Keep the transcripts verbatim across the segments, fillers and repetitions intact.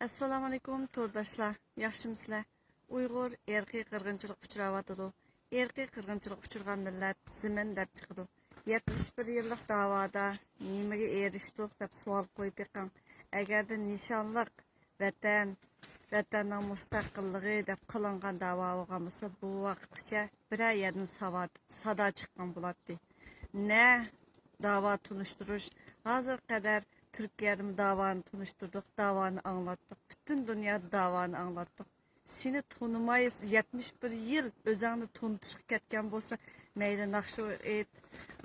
ئەسسالامۇئەلەيكۇم تورداشلار، ياخشىمۇسىلەر؟ ئۇيغۇر ئىرقىي قىرغىنچىلىققا ئۇچراۋاتىدۇ. ئىرقىي قىرغىنچىلىققا ئۇچرىغان مىللەت زېمىن دەپ چىقىدۇ. يەتمىش بىر يىللىق داۋادا نېمىگە ئېرىشتۇق دەپ سوئال قويۇپ بېقىڭ. ئەگەردە نىشانلىق ۋەتەن، ۋەتەننىڭ مۇستەقىللىقى دەپ قىلىنغان داۋا بولغان بولسا، بۇ ۋاقىتقىچە بىرەر يەردىن ساۋا-، سادا چىققان بولاتتى. نە داۋا تونۇشتۇرۇش، ھازىرغا قەدەر تۈركىيەدىمۇ داۋانى تونۇشتۇردۇق، داۋانى ئاڭلاتتۇق، پۈتۈن دۇنيادا داۋانى ئاڭلاتتۇق. سېنى تونۇماي، يەتمىش بىر يىل ئۆزۈڭنى تونۇتۇشقا كەتكەن بولسا، مەيلى ناخشا ئېيت،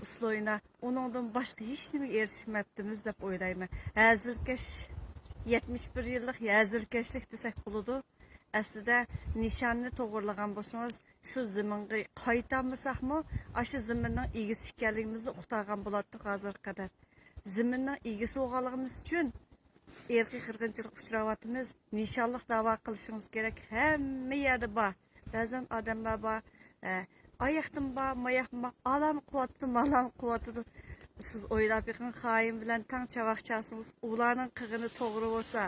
ئۇسسۇل ئوينا، ئۇنىڭدىن باشقا ھېچنېمىگە ئېرىشمەپتىمىز دەپ ئويلايمەن. ھەزىلكەش، يەتمىش بىر يىللىق ھەزىلكەشلىك دېسەك بولىدۇ. ئەسلىدە نىشاننى توغرىلىغان بولسىڭىز، شۇ زېمىنغا قايتالمىساقمۇ، ئاشۇ زېمىننىڭ ئىگىسى ئىكەنلىكىمىزنى ئۇقتۇرغان بولاتتۇق ھازىرغا قەدەر. زېمىننىڭ ئىگىسى بولغانلىقىمىز ئۈچۈن ئىرقىي قىرغىنچىلىققا ئۇچراۋاتىمىز. نىشانلىق داۋا قىلىشىڭىز كېرەك. ھەممە يەردە بار. بەزەن ئادەملەر بار، ئە، ئاياقتىمۇ بار، ماياقتىمۇ بار، ئالام قىلىۋاتىدۇ، مالام قىلىۋاتىدۇ. سىز ئويلاپ بېقىڭ، خائىن بىلەن تەڭ چاۋاك چالسىڭىز، ئۇلارنىڭ قىلغىنى توغرا بولسا،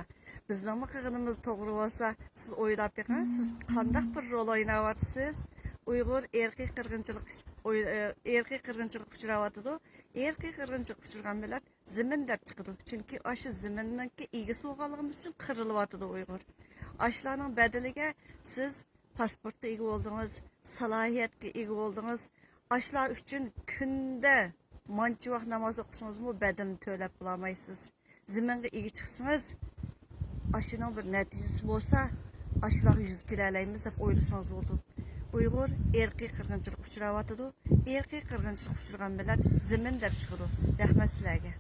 بىزنىڭمۇ قىلغىنىمىز توغرا بولسا، سىز ئويلاپ بېقىڭ، سىز قانداق بىر رول ئويناۋاتىسىز؟ ئۇيغۇر ئىرقىي قىرغىنچىلىق، ئوي-، ئىرقىي قىرغىنچىلىققا ئۇچراۋاتىدۇ. ئىرقىي قىرغىنچىلىققا ئۇچرىغان مىللەت زېمىن دەپ چىقىدۇ. چۈنكى ئاشۇ زېمىننىڭكى ئىگىسى بولغانلىقىمىز ئۈچۈن قىرىلىۋاتىدۇ ئۇيغۇر. ئاشۇلارنىڭ بەدىلىگە سىز پاسپورتقا ئىگە بولدىڭىز، سالاھىيەتكە ئىگە بولدىڭىز. ئاشۇلار ئۈچۈن كۈندە مانچە ۋاق ناماز ئوقۇسىڭىزمۇ بەدىلىنى تۆلەپ بولالمايسىز. زېمىنغا ئىگە چىقسىڭىز، ئاشۇنىڭ بىر نەتىجىسى بولسا، ئاشۇلارغا يۈز كېلەلەيمىز دەپ ئويلىسىڭىز بولىدۇ. ئۇيغۇر ئىرقىي قىرغىنچىلىققا ئۇچراۋاتىدۇ. ئىرقىي قىرغىنچىلىققا ئۇچرىغان مىللەت زېمىن دەپ چىقىدۇ. رەھمەت سىلەرگە.